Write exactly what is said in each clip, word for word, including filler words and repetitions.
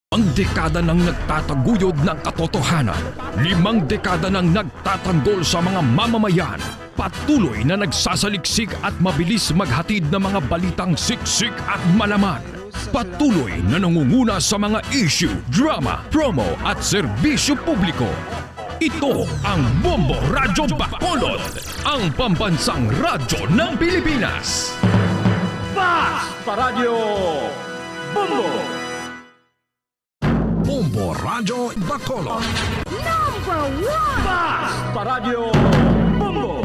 Ang dekada nang nagtataguyod ng katotohanan. Limang dekada nang nagtatanggol sa mga mamamayan. Patuloy na nagsasaliksik at mabilis maghatid ng mga balitang siksik at malaman. Patuloy na nangunguna sa mga issue, drama, promo at serbisyo publiko. Ito ang Bombo Radyo Bacolod, ang pambansang radyo ng Pilipinas. Basta Radyo Bombo! Bombo Radyo Bacolod. Number one! Basta Radyo Bombo!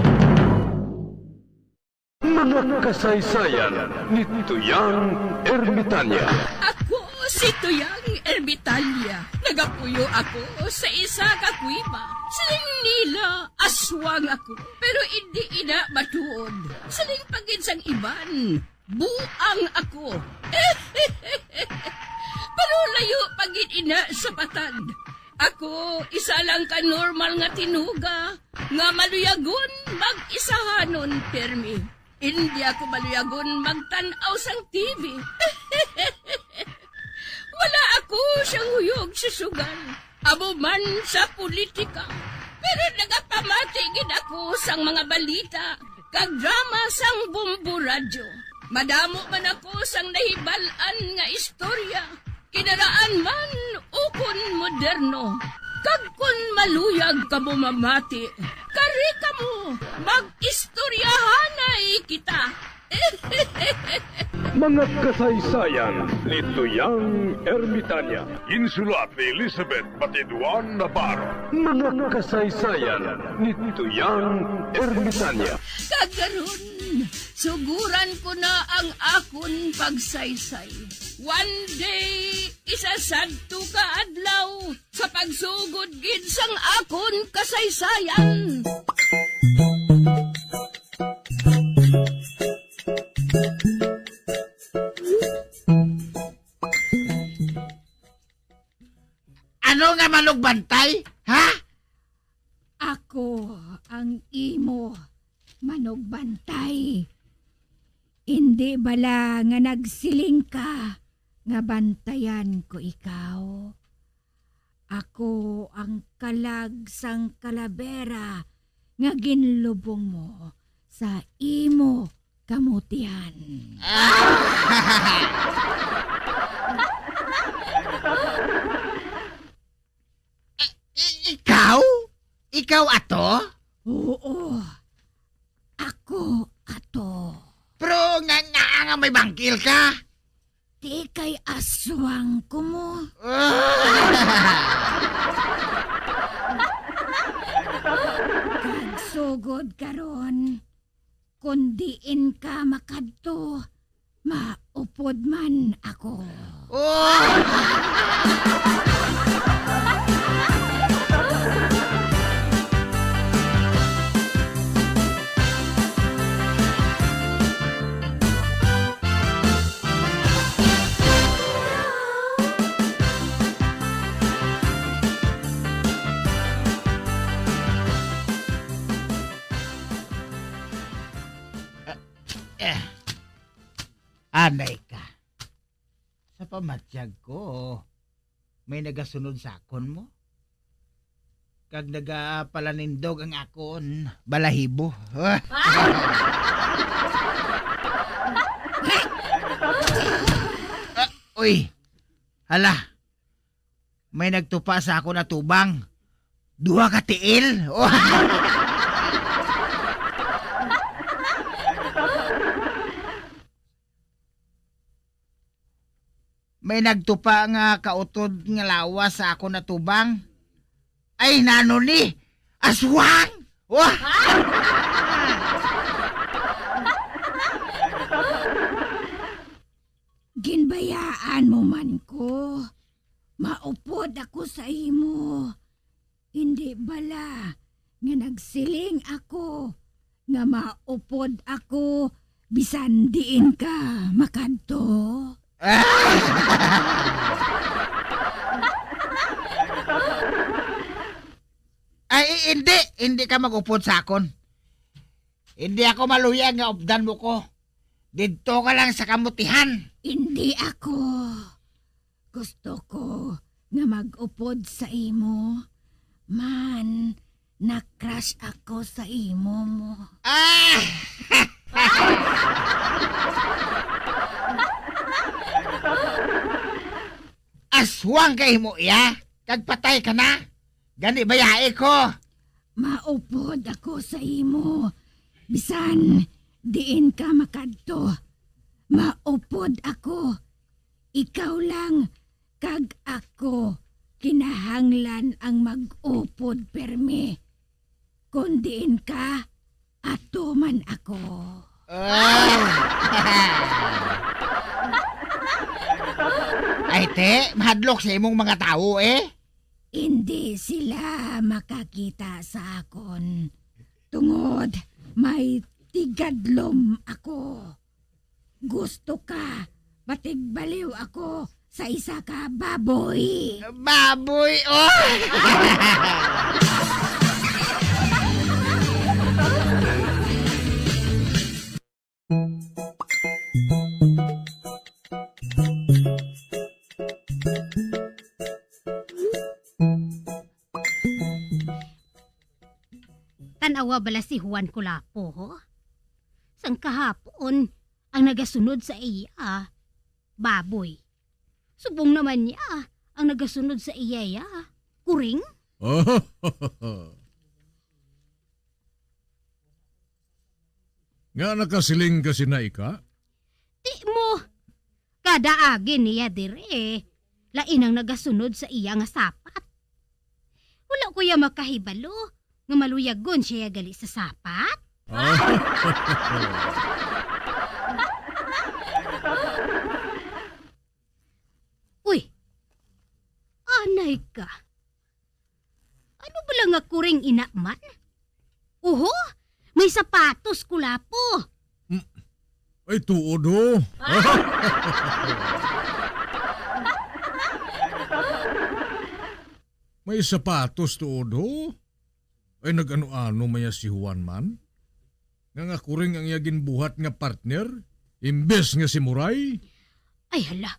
Mga kasaysayan ni Tuyang Ermitanya. Ako si Tuyang Ermitanya. Nagapuyo ako sa isa ka kuweba. Siling nila, aswang ako. Pero indi ina matuod. Siling pa gid sang iban, buang ako. Pero layo pa gid ina sa patad. Ako, isa lang ka normal nga tinuga nga maluyagon mag-isahanon pirmi. Indi ako maluyagon magtan-aw sang T V. Wala ako siyang huyog sa sugal, amo man sa politika. Pero nagapamati gid ako sang mga balita kag drama sang Bombo Radyo. Madamo man ako sang nahibal-an nga istorya, kinaraan man ukon moderno. Kag kon maluyag kamo mamati, kari kamo, mag-istoryahanay kita. Mga kasaysayan ni Tuyang Ermitanya. Ginsulat ni Elizabeth Batiduan Navarro. Mga kasaysayan ni Tuyang Ermitanya. Kag karon, suguran ko na ang akon pagsaysay. One day, isa sadto ka adlaw, sa pagsugod gid sang akon kasaysayan. Ano nga manugbantay, ha? Ako ang imo manugbantay. Indi bala nga nagsiling ka nga bantayan ko ikaw? Ako ang kalag sang kalabera nga ginlubong mo sa imo kamutihan. I-, i-, ikaw? Ikaw ato? Oo. Ako ato. Pero nga, nga, nga may bangkil ka? Ti kay aswang ko mo. Kag sugod karon, kon diin ka makadto, maupod man ako. Oh! Eh, anay ka. Sa pamatyag ko, may nagasunod sa akon mo. Kag nagapalanindog ang akon balahibo. Ah, uy, hala, may nagtupa sa akon atubang. Duha ka tiil. May nagtupa nga kautod nga lawas sa akon atubang. Ay, nano ni? Aswang! Wah! Ginbayaan mo man ko. Maupod ako sa imo. Indi bala nga nagsiling ako nga maupod ako bisan diin ka makadto? Ay, i-, indi, indi ka mag-upod sa akon. Indi ako maluyag nga updan mo ko. Didto ka lang sa kamutihan. Indi ako. Gusto ko nga mag-upod sa imo. Man, na-crush ako sa imo mo. Ah! Aswang ka imo iya, kag patay ka na. Gani bayai ko. Maupod ako sa imo, bisan diin ka makadto. Maupod ako. Ikaw lang kag ako kinahanglan ang mag-upod permi. Kon diin ka, ato man ako. Ah! Ay, te, mahadlok sa imong mga tawo, eh. Indi sila makakita sa akon, tungod may tigadlom ako. Gusto ka patigbaliw ako sa isa ka baboy? Baboy, oh! Tan-awa bala si Juan Kulapo, ho? Sang kahapon, ang nagasunod sa iya, baboy. Subong naman niya, ang nagasunod sa iya, ya, kuring? Nga nakasiling ka sina ika? Ti mo, kada agi niya dire, lain ang nagasunod sa iya nga sapat. Wala ko ya makahibalo nga maluyagon siya gali sa sapat. Ah. Uy, anay ka. Ano bala nga kuring ina man? Oho, may sapatos, Kulapo. Mm. Ay, tuod, ho. May sapatos, tuod, ho. Ay, nag-ano-ano maya si Juan man? Nga nga kuring ang iya ginbuhat nga partner, imbes nga si Muray? Ay, hala.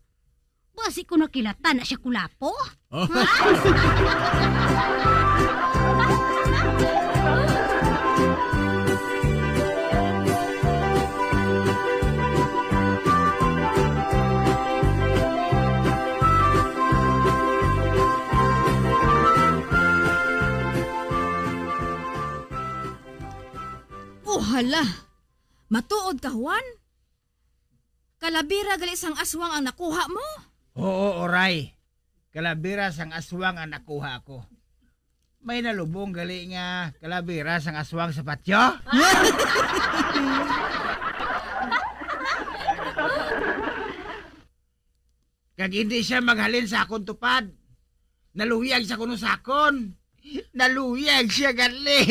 Basi ko nakilatan na siya, Kulapo. Ah. Oh, hala. Matuod ka, Juan? Kalabira gali sang aswang ang nakuha mo? Oo, Oray. Kalabira sang aswang ang nakuha ko. May nalubong gali nga kalabira sang aswang sa patyo? Kag hindi siya maghalin sa akon tupad. Naluyag sa kuno sa akon. Naluyag siya gali.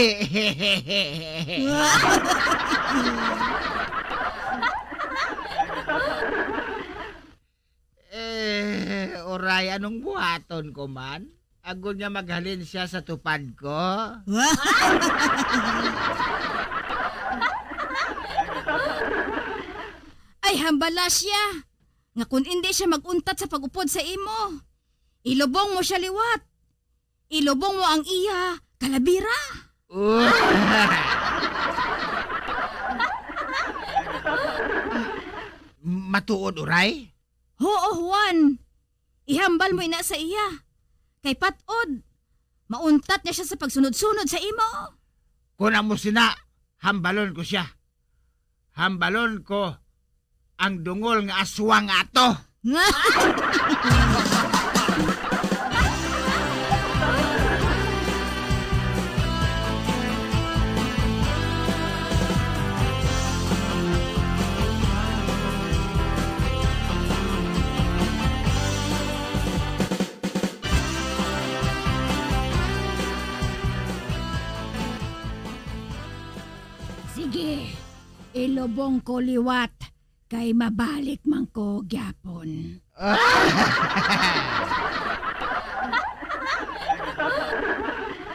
Eh, oray, anong buhaton ko man? Agod nga maghalin siya sa tupad ko? Ay, hambala siya, nga kun indi siya mag-untat sa pag-upod sa imo, ilubong mo siya liwat. Ilubong mo ang iya kalabira. Matuod, Uray? Huo, Juan. Ihambal mo ina sa iya. Kay pat-od, mauntat niya siya sa pagsunod-sunod sa imo. Kon amo sina, hambalon ko sia. Hambalon ko ang dungol nga aswang nga ato. Sige, ilubong ko liwat, kay mabalik man ko gyapon.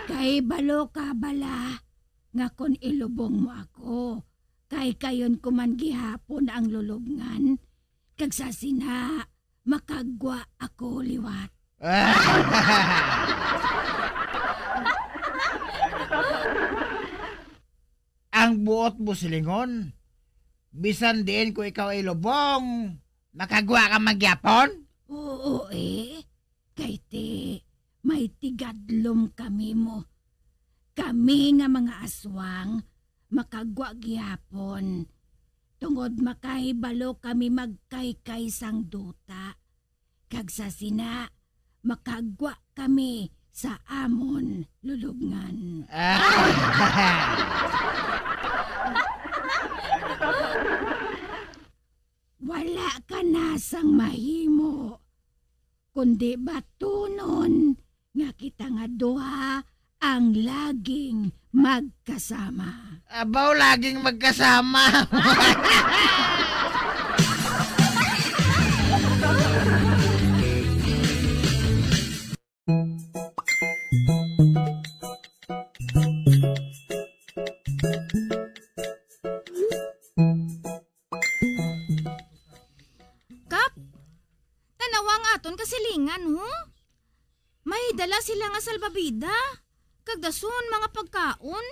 Kay balo ka bala nga kon ilubong mo ako, kay kayon ko man gihapon ang lulubngan, kag sa sina, makagwa ako liwat. Ang buot mo silingon, bisan diin ko ikaw ilubong, makagwa ka man gihapon? Oo, eh. Kay ti, may tigadlom kami mo. Kami nga mga aswang, makagwa gihapon. Tungod makahibalo kami magkaykay sang duta. Kag sa sina, makagwa kami sa amon lulubngan. Wala ka na sang mahimo, kundi batunon nga kita nga duha ang laging magkasama. Abaw, laging magkasama. Kap, tanawa ang aton kasilingan, ho? May dala sila nga salbabida, kag dason mga pagkaon,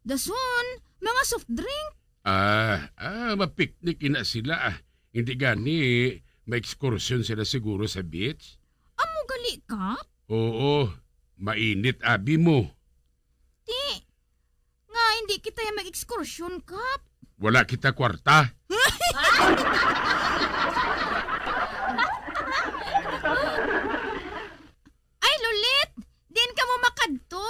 dason mga soft drink. Ah, ah, mapiknik ina sila, ah. Hindi gani, ma-ekskursyon sila siguro sa beach? Amo gali, Kap? Oo, mainit abi mo. Ti, nga hindi kita ya mag-ekskursyon, Kap? Wala kita kwarta. Ay, Lulit! Diin kamo makadto?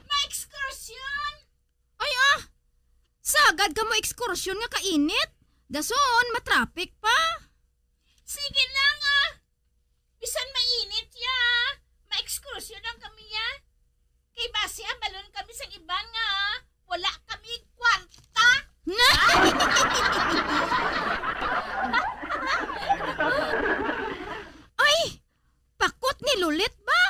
Ma-ekskursyon! Ay, ah! Sagad kamo ekskursyon nga kainit. Dason, matraffic pa. Sige lang, ah. Bisan mainit ya, ma-ekskursyon lang kami ya. Kay basi habalon kami sang iban nga wala kami kwarta. Ay, pakot ni Lulit ba?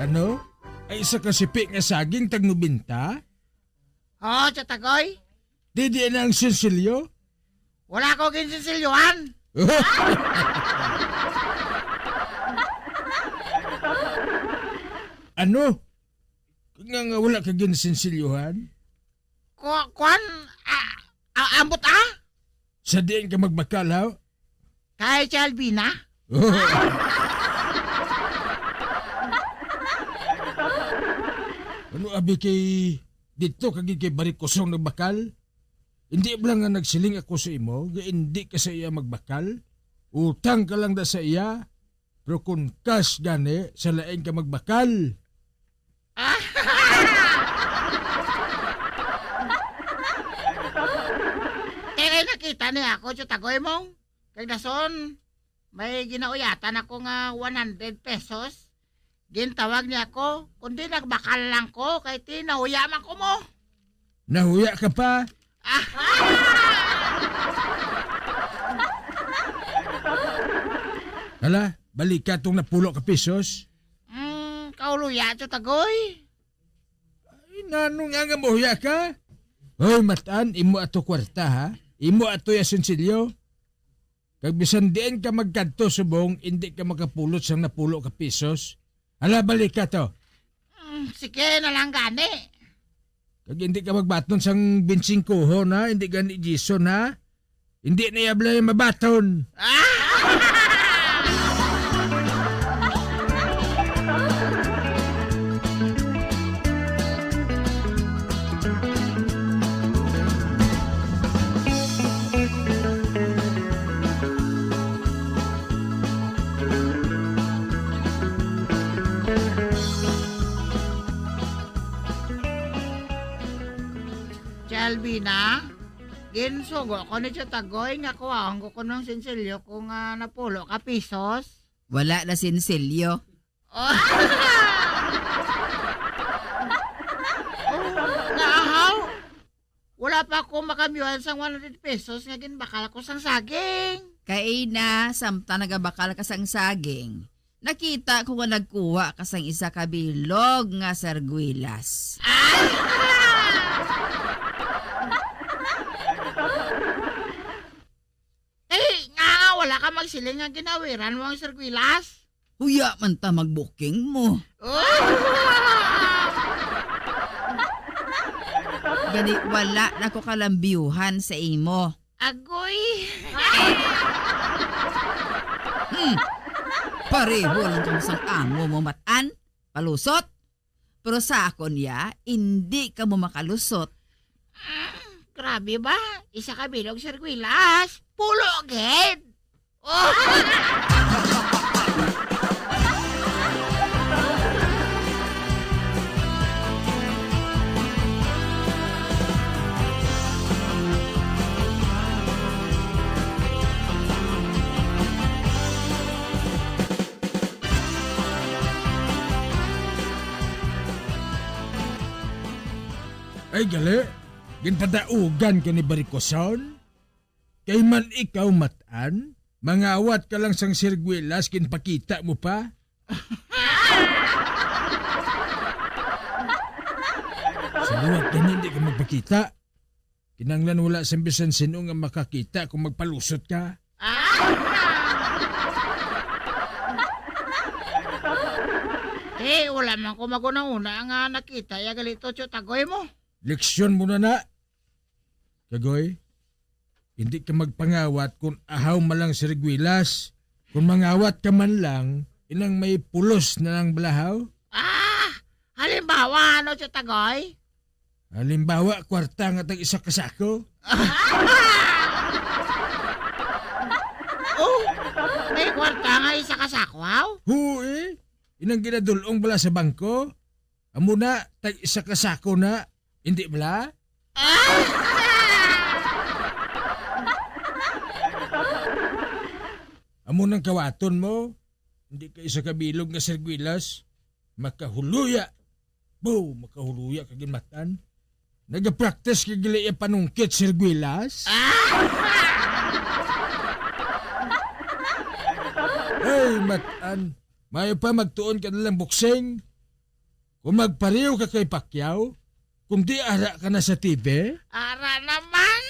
Ano? Ay, isa ka sipi nga saging tag nobenta? Oo, Tiyatagoy. Di, di na ang sinsilyo? Wala ko ginsinsilyohan. Ano? Nga, nga wala ka ginsinsilyohan? Ku-, kuwan, ah, ah, ambot, ah? Sa diin ka magbakal, ha? Kay si Alvina? Ano abi kay dito ka gid kay Barikusong nagbakal? Hindi ba lang nga nagsiling ako sa imo nga hindi ka sa iya magbakal? Utang ka lang da sa iya, pero kung cash gani, sa lain ka magbakal. Kay nakita niya ako, Tiyatagoy mong. Kay dason, may ginauyatan ako nga one hundred pesos. Gintawag niya ako, kundi nagbakal lang ko, kay ti nahuya man ko mo. Nahuya ka pa? Ah! Hala, balik ka tong napulo ka pesos. Mm, kauluya, Tiyatagoy. Ay, nanong nga nga mahuya ka? Hoy, matan, imo ato kwarta, ha? Imo ato ya sinsilyo. Kag bisan diin ka magkadto subong, indi ka makapulot sang napulo ka pisos. Hala, balik ka to. Mm, sige na lang gani. Kag indi ka magbaton sang bensingkuhon, ha? Indi gani Jason, ha? Indi na iya balay mabaton. Ah! Chelvina? Ginsugo ko ni Tio Tagoy nga kuhaon ko kuno ang sinsilyo ko nga napulo ka pisos. Wala na sinsilyo. Oh. Nga ahaw, wala pa ako makamiyuhan sang one hundred pesos nga ginbakal ko sang saging. Kay na, samtang nagabakal ka sang saging, nakita ko nga nagkuha ka sang isa ka bilog nga sargwilas. Eh, nga wala ka magsiling nga ginawiran mo ang sargwilas? Huya man ta mag-booking mo. Gani, wala na ko kalambiuhan sa imo. Agoy. Hmm. Pareho lang kamo sang amo mo, Matan. Palusot. Pero sa akon, ya, indi kamo makalusot. Mm, grabe ba? Isa ka bilog sargwilas. Pulo gid. Oh! Ay, gali, ginpadaugan ka ni Barikoson? Kay man ikaw, Matan, mangawat ka lang sang sirgwilas, ginpakita mo pa? Sa luwat gani, hindi ka magpakita. Kinahanglan wala sang bisan sino nga makakita kung magpalusot ka. Eh, wala man ko magunahuna nga nakita ya gali, Tio Tagoy mo. Leksyon mo na na. Kagoy, hindi ka magpangawat kung ahaw man lang sirgwilas. Kung mangawat ka man lang, inang may pulos na lang balahaw. Ah! Halimbawa, ano, Tio Tagoy? Halimbawa, kwarta nga tag isa ka sako. Oh, may kwarta nga isa ka sako, haw? Huo, eh. Inang ginadul-ong bala sa bangko. Amo na, tag isa ka sako na. Hindi bala? Ah! Amo nang kawaton mo. Hindi ka isa ka bilog nga sirgwilas. Makahuluya. Bo, makahuluya ka gid, Matan. Nagapractice ka gali ya panungkit, sirgwilas? Ah! Ay, Matan. Mayo pa magtuon ka na lang boxing. Kung magpareho ka kay Pacquiao, kung di ara ka na sa T V. Ara naman!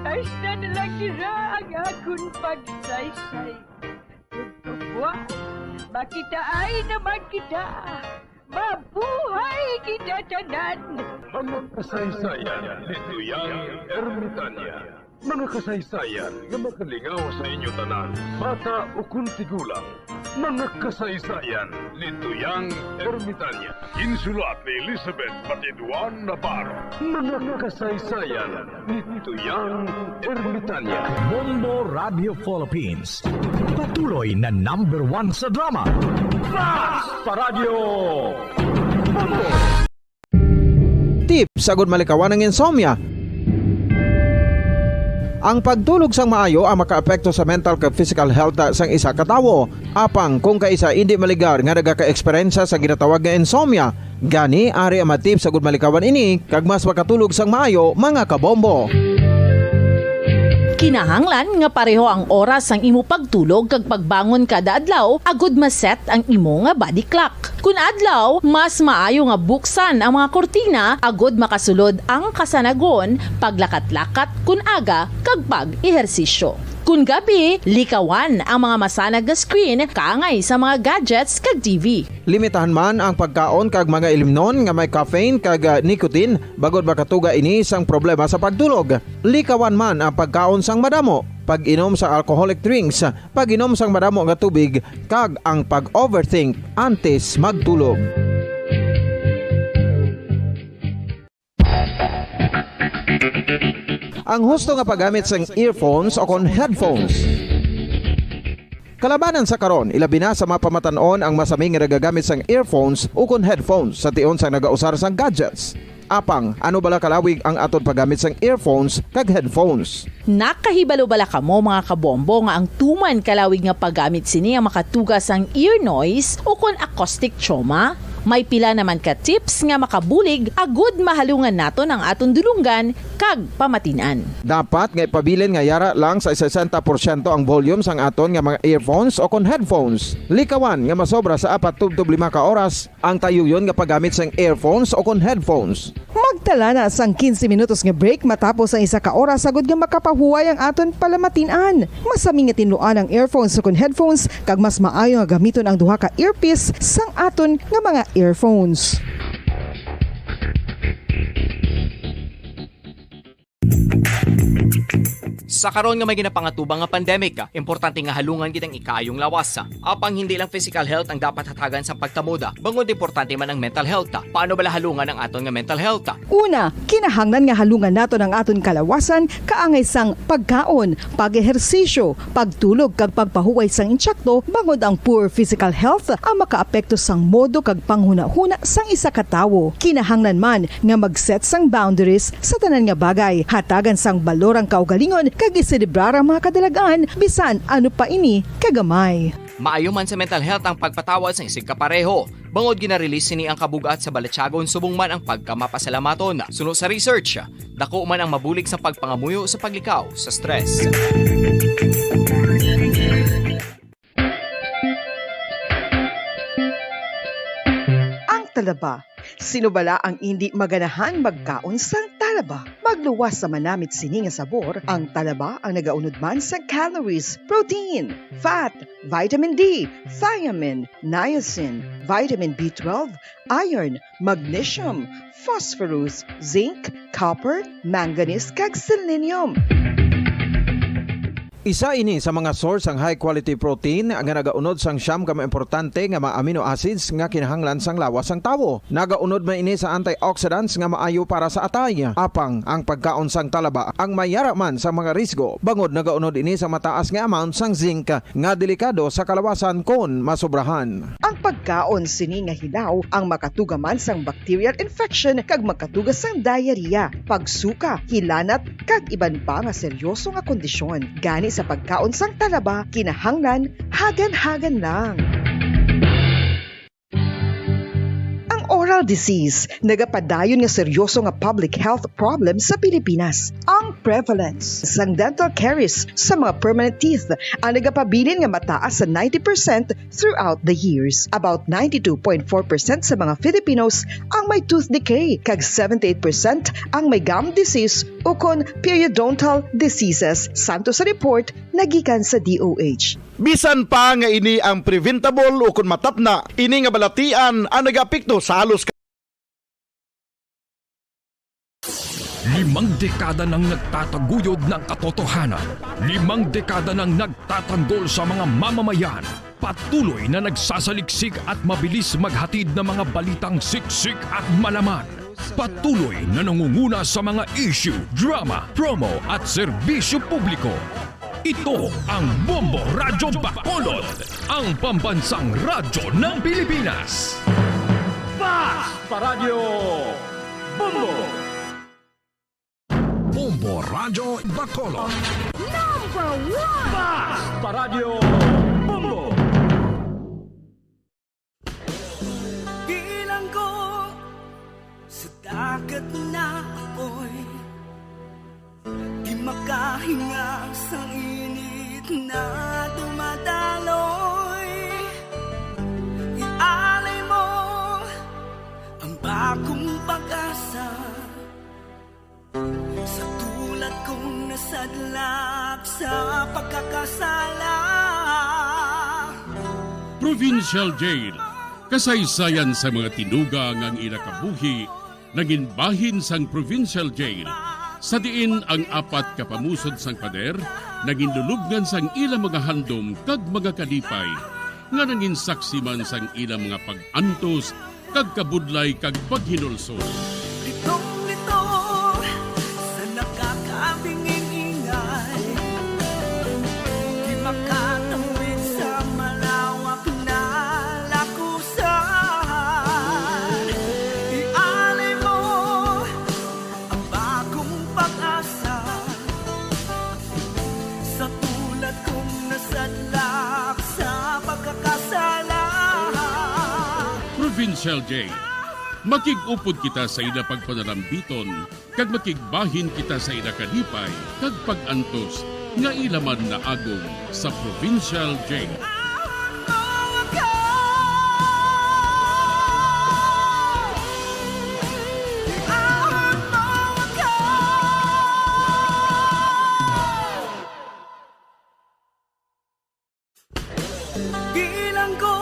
Hasta na lang dira ang akon pagsaysay. Ug buwas, makitaay naman kita. Mabuhay kita tanan! Mga kasaysayan ni Tuyang Ermitanya. Mga kasaysayan nga makalingaw sa inyo tanan, bata ukon tigulang. Mga kasaysayan ni Tuyang Ermitanya. Ginsulat ni Elizabeth Batiduan Navarro. Mga kasaysayan ni Tuyang Ermitanya. Bombo Radio Philippines. Patuloy na number one sa drama. Fast pa Radyo Bombo! Tips agud malikawan ang insomnia. Ang pagtulog sang maayo ang makaapekto sa mental kag physical health sang isa ka tawo. Apang kung kaisa indi maligar nga nagaka-eksperyensya sa ginatawag nga insomnia, gani ari ang mga tips agud malikawan ini kag mas makatulog sang maayo, mga kabombo. Kinahanglan nga pareho ang oras sang imo pagtulog kag pagbangon kada adlaw agud ma-set ang imo nga body clock. Kun adlaw, mas maayo nga buksan ang mga kurtina agud makasulod ang kasanagon paglakat-lakat kun aga kag pag-ehersisyo. Kun gabi, likawan ang mga masanag nga screen kaangay sa mga gadgets kag T V. Limitahan man ang pagkaon kag mga ilimnon nga may caffeine kag, ah, nicotine, bangod makatuga ini sang problema sa pagtulog. Likawan man ang pagkaon sang madamo. pag-inom sa alcoholic drinks, pag-inom sang madamo nga tubig, kag ang pag-overthink antes magtulog. Ang husto nga paggamit sang earphones o kon headphones. Kalabanan sa karon, ilabi na sa mga pamatan-on ang masami nga nagagamit sang earphones ukon headphones sa tion sang nagausar sang gadgets. Apang, ano bala kalawig ang aton paggamit sang earphones kag headphones? Nakahibalo bala kamo, mga kabombo, nga ang tuman kalawig nga paggamit sini ang makatuga sang ear noise ukon acoustic trauma? May pila naman ka tips nga makabulig agud mahalungan naton ang aton dulonggan kag pamatin-an. Dapat nga ipabilin nga yara lang sa sesenta porsyento ang volume sang aton nga mga earphones o kon headphones. Likawan nga masobra sa apat tubtob lima ka oras ang tayuyon nga paggamit sang earphones o kon headphones. Magtala na sang quince minutos nga break matapos ang isa ka oras, agud nga makapahuway ang aton palamatin-an. Masami nga tinluan ang earphones o kon headphones, kag mas maayo nga gamiton ang duha ka earpiece sang aton nga mga earphones. Sa karon nga may ginapangatubang nga pandemic, importante nga halungan gid ang ikaayong lawas. Apang hindi lang physical health ang dapat hatagan sa pagtamod, bangod importante man ang mental health. Paano bala halungan ang aton nga mental health? Una, kinahanglan nga halungan naton ang aton kalawasan kaangay sang pagkaon, pag-ehersisyo, pagtulog kag pagpahuway sang insakto, bangod ang poor physical health ang makaapekto sang modo kag panghunahuna sang isa ka tawo. Kinahanglan man nga mag-set sang boundaries sa tanan nga bagay, hatagan sang balor ang kaugalingon kag iselebrar ang mga kadalag-an bisan ano pa ini kagamay. Maayo man sa mental health ang pagpatawa sa isig kapareho. Bangod gina-release sini ang kabug-at sa balatyagon subong man ang pagkamapasalamaton. Suno sa research, dako man ang mabulig sa pagpangamuyo sa paglikaw sa stress. Ang talaba. Sino bala ang indi maganahan magkaon sang talaba? Magluwas sa manamit sini nga sabor, ang talaba ang nagaunod man sa calories, protein, fat, vitamin D, thiamine, niacin, vitamin B twelve, iron, magnesium, phosphorus, zinc, copper, manganese, kag selenium. Isa ini sa mga source sang high quality protein nga nagaunod sang siyam ka mga importante nga mga amino acids nga kinahanglan sang lawas sang tawo. Nagaunod man ini sa antioxidants nga maayo para sa atay. Apang ang pagkaon sang talaba ang may yara man sa mga risgo, bangod nagaunod ini sa mataas nga amount sang zinc nga delikado sa kalawasan kon masobrahan. Ang pagkaon sini nga hilaw ang makatuga man sang bacterial infection kag makatuga sang diarrhea, pagsuka, hilanat, kag iban pa nga seryoso nga kondisyon. Gani sa pagkaon sang talaba, kinahanglan hagan-hagan lang. Ang oral disease nagapadayon nga seryoso nga public health problem sa Pilipinas. Ang prevalence sang dental caries sa mga permanent teeth ang nagapabilin nga mataas sa ninety percent throughout the years. About ninety-two point four percent sa mga Filipinos ang may tooth decay, kag seventy-eight percent ang may gum disease ukon periodontal diseases, santo sa report nagikan sa D O H. Bisan pa nga ini ang preventable ukon matapna, ini nga balatian ang nagaapekto sa halos ka- Limang dekada nang nagtataguyod ng katotohanan. Limang dekada nang nagtatanggol sa mga mamamayan. Patuloy na nagsasaliksik at mabilis maghatid ng mga balitang siksik at malaman. Patuloy na nangunguna sa mga issue, drama, promo at serbisyo publiko. Ito ang Bombo Radyo Bacolod, ang pambansang radyo ng Pilipinas. Fast Paradyo Bombo. Bombo Radyo Bacolod. Number one! Fast Paradyo Bombo. Bilanggo sa dagat na apoy, di makahinga sa init na dumadaloy. Ialay mo ang bagong pag-asa. Sa tulad kong nasadlak sa pagkakasala. Provincial Jail. Kasaysayan sa mga tinuga nga ang ila kabuhi nangin bahin sang Provincial Jail. Sa diin ang apat ka pamusod sang pader nanginlulubngan sang ila mga handom kag mga kalipay, nga nanginsaksi man sang ila mga pag-antos kag kabudlay kag paghinulsol. Litong-lito sa nakakabinging ingay, di makatawid sa malawak na lakusan. Ialay mo ang bagong pag-asa sa tulad kong nasadlak sa pagkakasala. Provincial J, makig-upod kita sa ila pagpanalambiton, kag makigbahin kita sa ila kalipay kag pag-antos nga ila man naagom sa Provincial J. Bilanggo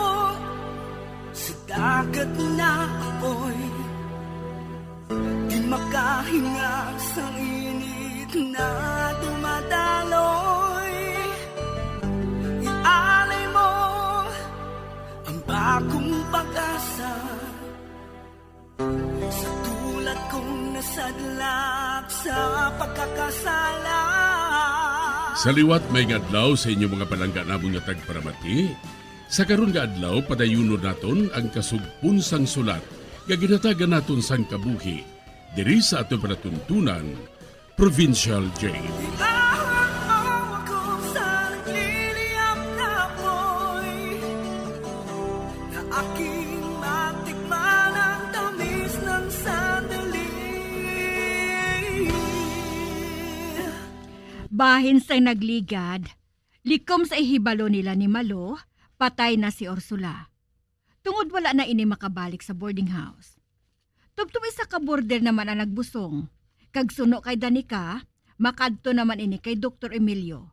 sa dagat na apoy, di makahinga sang init na dumadaloy. Ialay mo ang bagong pag-asa sa tulad kong nasadlak sa pagkakasala. Sa liwat, maayong adlaw sa inyo, mga palangga namon nga tagparamati. Sa karon nga adlaw, padayunon naton ang kasugpon sang sulat nga ginhatagan naton sang kabuhi diri sa aton palatuntunan, Provincial J. Iahon mo ako sa nagliliyab na apoy, na aking matikman ang tamis ng sandali. Bahin sa nagligad, likom sa ihibalo nila ni Malo, patay na si Ursula. Tungod wala na ini makabalik sa boarding house. Tubtob isa ka border naman ang nagbusong, kag suno kay Danica, makadto naman ini kay Doktor Emilio.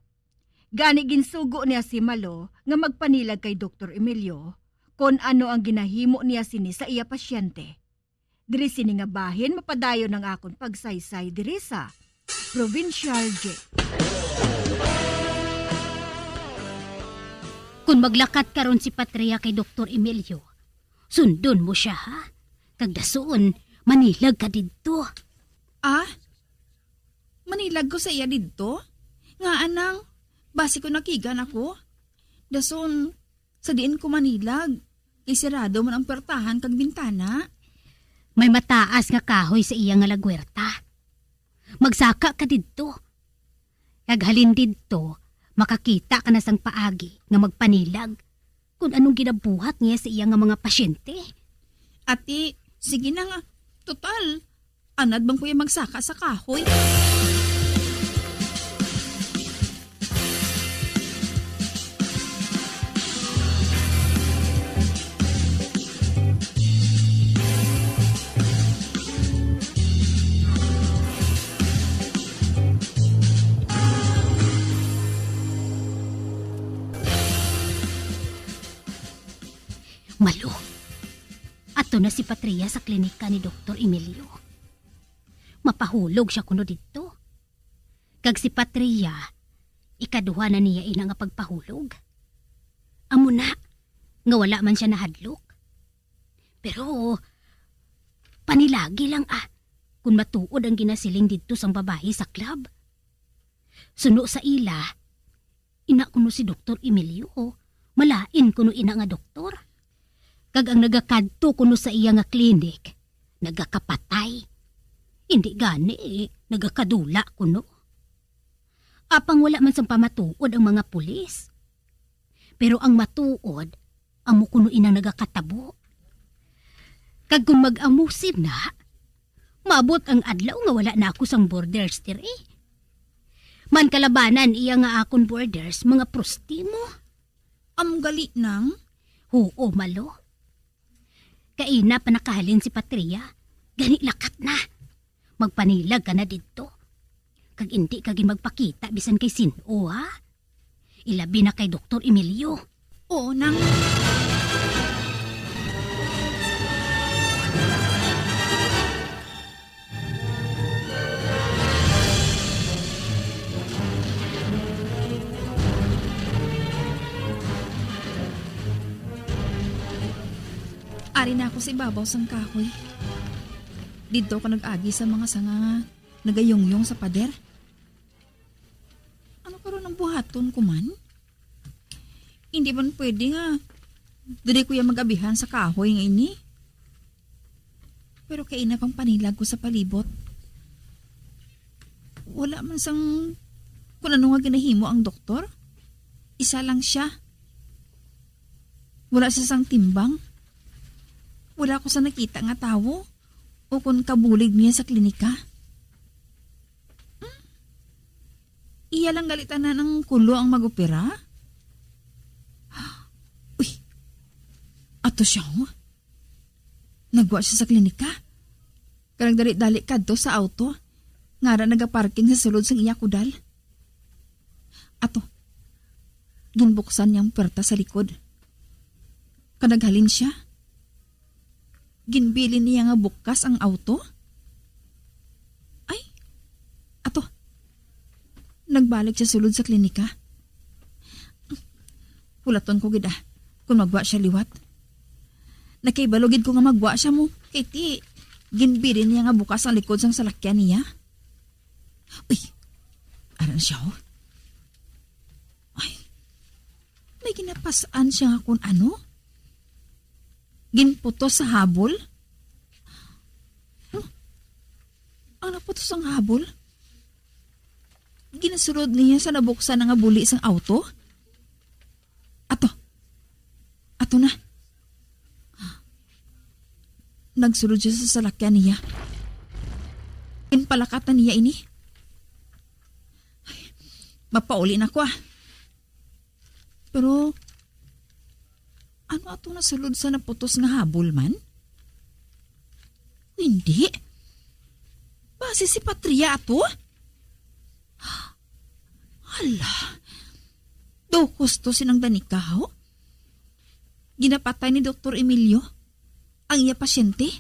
Gani ginsugo niya si Malo nga magpanilag kay Doktor Emilio kon ano ang ginahimo niya sini sa iya pasyente. Diri sini nga bahin mapadayon ang akon pagsaysay diri sa Provincial J. Kon maglakat karon si Patria kay Doktor Emilio, sundon mo sia, ha? Kag dason, manilag ka didto. Ah? Manilag ko sa iya didto? Ngaa nang, basi ko nakigan ako? Dason, sa diin ko manilag, kay sirado man ang puwertahan kag bintana. May mataas nga kahoy sa iya nga lagwerta. Magsaka ka didto. Kag halin didto, makakita ka na sang paagi nga magpanilag kon anong ginabuhat niya sa iya nga mga pasyente. Ati, sige na nga. Total, anad bang kuya magsaka sa kahoy? Malo, ato na si Patria sa klinika ni Doktor Emilio. Mapahulog siya kuno didto. Kag si Patria, ikaduha na niya ina nga pagpahulog. Amo na, nga wala man siya nahadlok. Pero, panilagi lang, ah, kung matuod ang ginasiling didto sang babayi sa club. Suno sa ila, ina kuno si Doktor Emilio, malain kuno ina nga doktor. Kag ang nagakadto kuno sa iya nga klinik, nagakapatay. Hindi gani, nagakadula kuno. Apang wala man sang pamatuod ang mga pulis. Pero ang matuod, amo kuno inang nagakatabo. Kag kung mag-amo sina, maabot ang adlaw nga wala na ako sang borders diri. Man kalabanan iya nga akon borders, mga prostimo. Amo gali nang? Huo, Malo. Kaina pa nakahalin si Patria, gani lakat na. Magpanilag ka na didto. Kag indi ka gid magpakita bisan kay sin-o, ha? Ilabi na kay Doktor Emilio. Oo, nang. Ari na ako sa ibabaw sang kahoy. Didto ako nag-agi sa mga sanga nga nagayungyong sa pader. Ano karon ang buhaton ko man? Hindi man pwede nga diri ko ya mag-abihan sa kahoy nga ini. Pero kaina pang panilag ko sa palibot. Wala man sang kun ano nga ginahimo ang doktor. Isa lang siya. Wala siya sang timbang. Wala ko sa nakita nga tawo o kon kabulig niya sa klinika. Hmm? Iya lang gali tanan ang kulo ang mag-opera? Uy, ato siya, oh. Nagwa siya sa klinika. Kag nagdali-dali kadto sa auto nga ara nagaparking sa sulod sang iya kudal. Ato, ginbuksan niya ang puwerta sa likod. Kag naghalin siya. Ginbilin niya nga bukas ang auto? Ay, ato. Nagbalik siya sulod sa klinika. Hulaton ko gid, ah, kung magwa siya liwat. Nakahibalo gid ko nga magwa siya mo, kay ti, ginbilin niya nga bukas ang likod sang salakyan niya. Uy, ara na siya, oh. Ay, may ginapas-an siya nga kun ano? Ginputos sa habol? Huh? Ang naputos ang habol? Ginasulod niya sa nabuksan na nga buli sang auto? Ato. Ato na. Nagsulod siya sa salakyan niya. Ginpalakat na niya ini. Ay, mapauli na ko, ah. Pero, ano ato nasulod sa naputos nga habol man? Hindi. Basi si Patria ato? Hala, daw husto sinang Danica, ho? Ginapatay ni Doktor Emilio ang iya pasyente?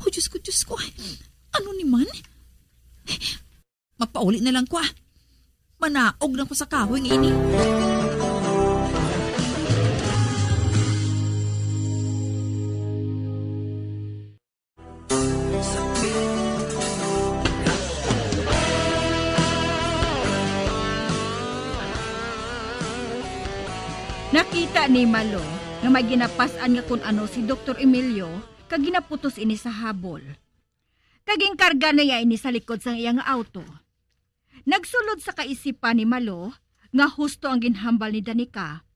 O, Diyos ko, Diyos ko. Ano ni man? Mapauli na lang ko, ah. Manaog na ko sa kahoy nga ini. Nakita ni Malo nga may ginapas-an nga kun ano si Doktor Emilio kag ginaputos ini sa habol. Kag ginkarga niya ini sa likod sang iya nga auto. Nagsulod sa kaisipan ni Malo nga husto ang ginhambal ni Danica,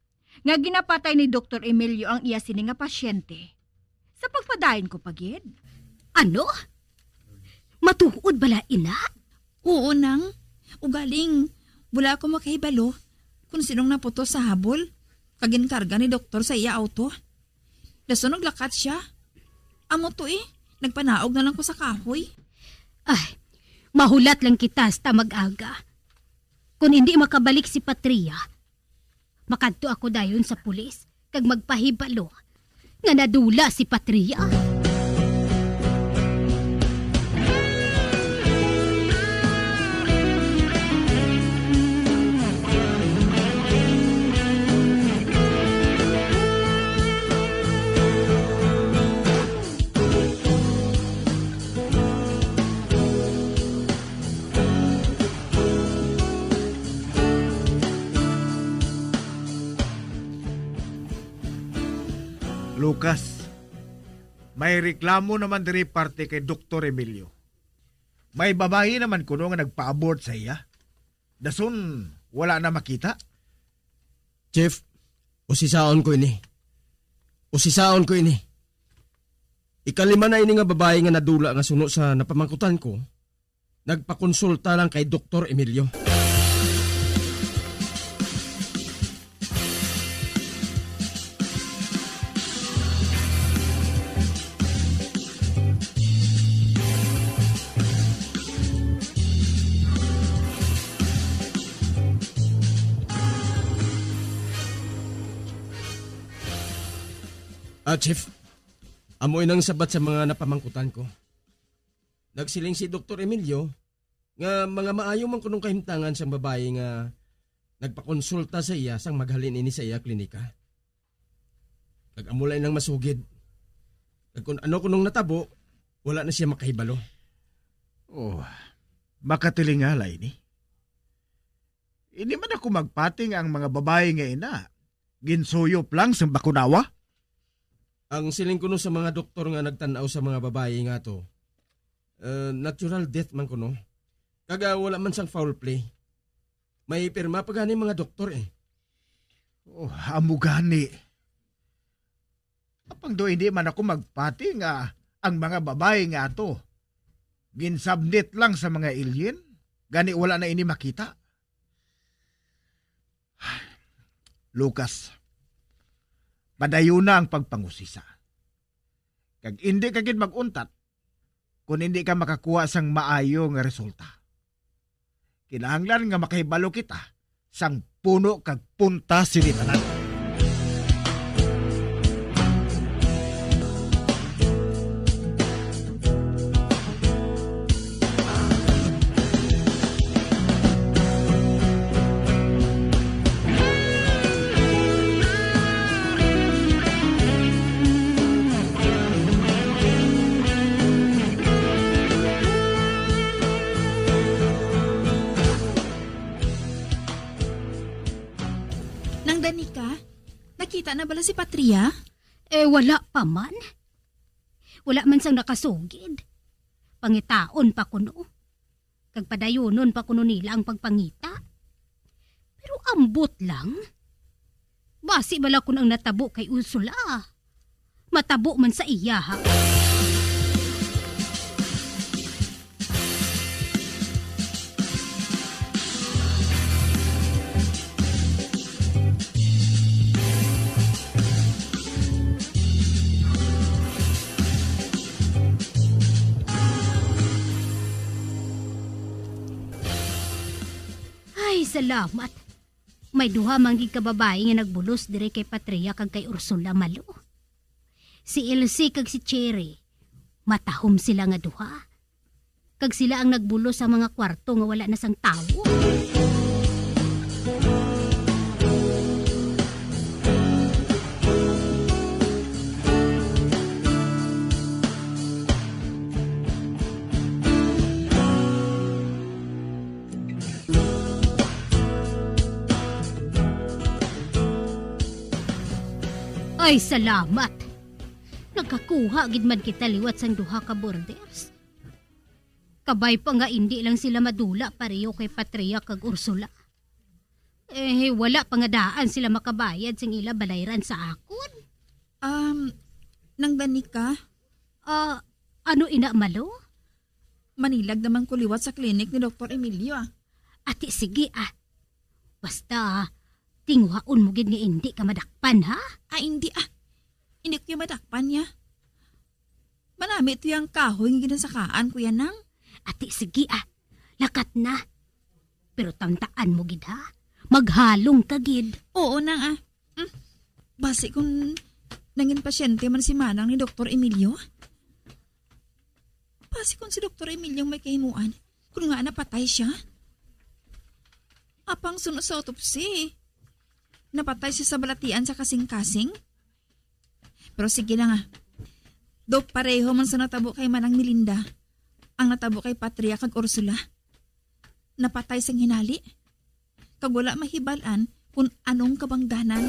nga ginapatay ni Doktor Emilio ang iya sini nga pasyente. Sa pagpadayon ko pa gid. Ano? Matuod bala ina? Oo, nang. Ugaling, wala ako makahibalo kung sinong naputos sa habol kag ginkarga ni doktor sa iya auto. Dason naglakat siya. Amo to eh, nagpanaog na lang ko sa kahoy. Ay, mahulat lang kita hasta mag-aga. Kung hindi makabalik si Patria, makadto ako dayon sa pulis kag magpahibalo nga nadula si Patria. Lucas, may reklamo naman diri parte kay Doktor Emilio. May babayi naman kuno nga nagpa-abort sa iya. Dason, wala na makita. Chief, usisaon ko ini. Usisaon ko ini. Ikalima na ini nga babayi nga nadula nga suno sa napamangkutan ko, nagpakonsulta lang kay Doktor Emilio. Ah, Chief, amo inang sabat sa mga napamangkutan ko. Nagsiling si Doktor Emilio nga mga maayo man kunong kahimtangan sang babayi nga nagpakonsulta sa iya sang maghalin ini sa iya klinika. Kag amo lang nang masugid. Kag kung ano kunong natabo, wala na siya makahibalo. Oh, makatilingala ini. Hindi man ako magpati nga ang mga babayi nga ina ginsuyop lang sang bakunawa. Ang siling kuno sa mga doktor nga nagtan-aw sa mga babayi nga to, eh, natural death man kuno. Kag, ah, wala man sang foul play. May pirma pa gani mga doktor, eh. Oh, amo gani. Apang do hindi man ako magpati nga ang mga babayi nga ato ginsabnit lang sa mga alien, gani wala na ini makita. Lucas, padayuna ang pagpangusisa. Kag indi ka gid mag-untat kon indi ka makakuha sang maayo nga resulta. Kinahanglan nga makahibalo kita sang puno kag punta sini tanan. Nang Danica, nakita na bala si Patria? Eh, wala pa man. Wala man sang nakasugid. Pangitaon pa kuno. Kag padayunon pa kuno nila ang pagpangita. Pero ambot lang. Basi bala kun ang natabo kay Ursula, matabo man sa iya, ha? Ay, salamat. May duha man gid ka babayi nga nagbulos diri kay Patria kag kay Ursula, Malo. Si Elsie kag si Cherry, matahom sila nga duha. Kag sila ang nagbulos sa mga kwarto nga wala na sang tawo. Ay, salamat! Nakakuha gid man kita liwat sang duha ka borders. Kabay pa nga indi lang sila madula pareho kay Patria kag Ursula. Eh, wala pa nga daan sila makabayad sing ila balayran sa akon. Um, Nang Danica? Ah, ano ina, Malo? Manilag naman ko liwat sa klinik ni Doktor Emilio, ah. Ati, sige, ah. Basta, ah, tinguhaon mo gid nga indi ka madakpan, ha? Ah, indi, ah. Indi ko madakpan niya. Manami to yang kahoy nga ginasakaan ko yan, nang. Ati, sige, ah. Lakat na. Pero tantaan mo gid, ha? Maghalong ka gid. Oo, nang, ah. Mm. Basi kung nangin pasyente man si Manang ni Doktor Emilio? Basi kung si Doktor Emilio may kahimuan, kung nga napatay siya? Apang suno sa autopsy, napatay siya sa balatian sa kasing-kasing? Pero sige lang, ah. Do pareho man sa natabo kay Manang Melinda ang natabo kay Patria kag Ursula. Napatay sang hinali, kag wala mahibal-an kon anong kabangdanan.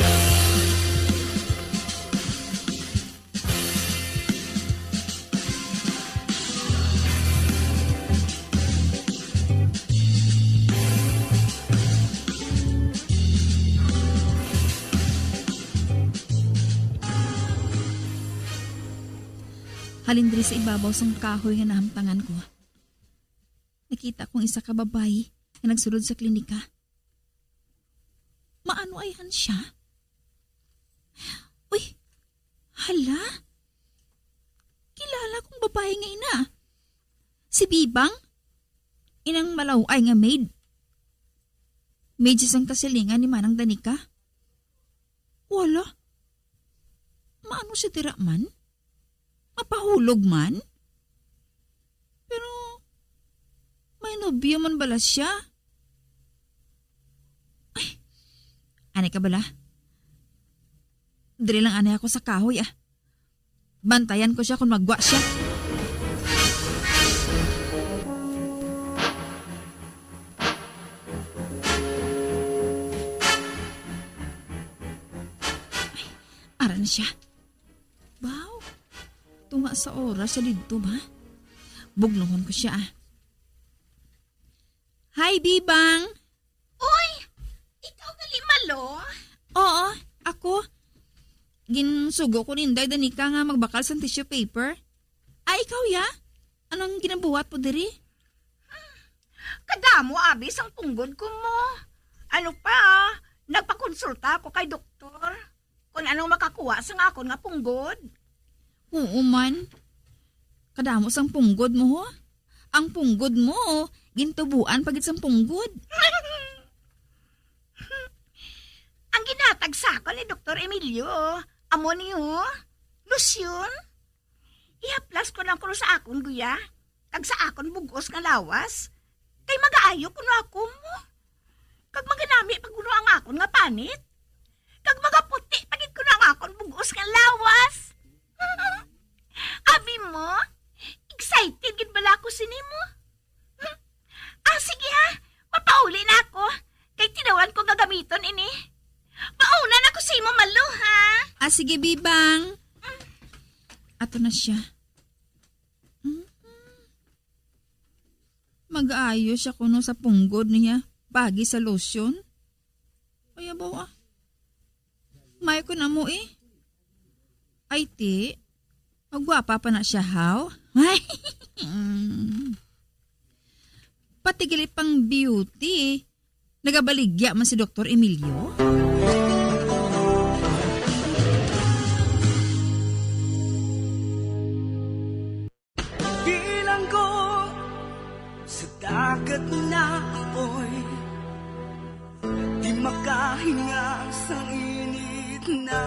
Halin diri sa ibabaw sang kahoy nga nahamtangan ko, nakita ko ang isa ka babayi nga nagsulod sa klinika. Maano ayhan siya? Uy, hala? Kilala kong babayi nga ina. Si Bibang? Inang malaw-ay nga maid. Maid siya sang kasilingan ni Manang Danica. Wala. Maano siya dira man? Mapahulog man? Pero may nobyo man bala siya? Ay, anay ka bala? Diri lang anay ako sa kahoy, ah. Bantayan ko sia kon maggwa sia. Ay, ara na sia. Baw, tunga sa oras siya didto ba? Bugnuhon ko sia, ah. Hi, Bibang! Uy! Ikaw gali, Malo? Oo, ako. Ginsugo ko ni Inday Danica nga magbakal sang tissue paper. Ah, ikaw, ya? Anong ginabuhat mo diri? Kadamo, abi, sang punggod ko mo. Ano pa, nagpakonsulta ako kay doktor kon anong makakuha sang akon nga punggod. Oo man. Kadamo sang punggod mo, ho? Ang punggod mo, gintubuan pa gid sang punggod. Ang ginhatag sa akon ni Doktor Emilio, amo ni, oh, lotion. Ihaplas ko lang kuno sa akon guya, kag sa akon bug-os nga lawas, kay magaayo kuno ako mo. Kag maganami pa kuno ang akon nga panit. Kag magaputi pa gid kuno ang akon bug-os nga lawas. Abi mo, excited gid bala ako sini mo. Ah, sige ha, mapauli na ako, kay tinuoran ko nga gamiton ini. Mauna na ko sa imo, Malo, ha? Ah, sige, Bibang. Ato na siya. Mm. Mag-aayo siya kuno sa punggod niya, pagi sa lotion. Ay, abaw, ah. May ko na mo, eh. Ay, ti. Magwapa pa na siya, haw? Ay. Mm. Pati gali pang beauty. Nagabaligya man si Doktor Emilio. Bilanggo sa dagat na apoy, di makahinga sa init na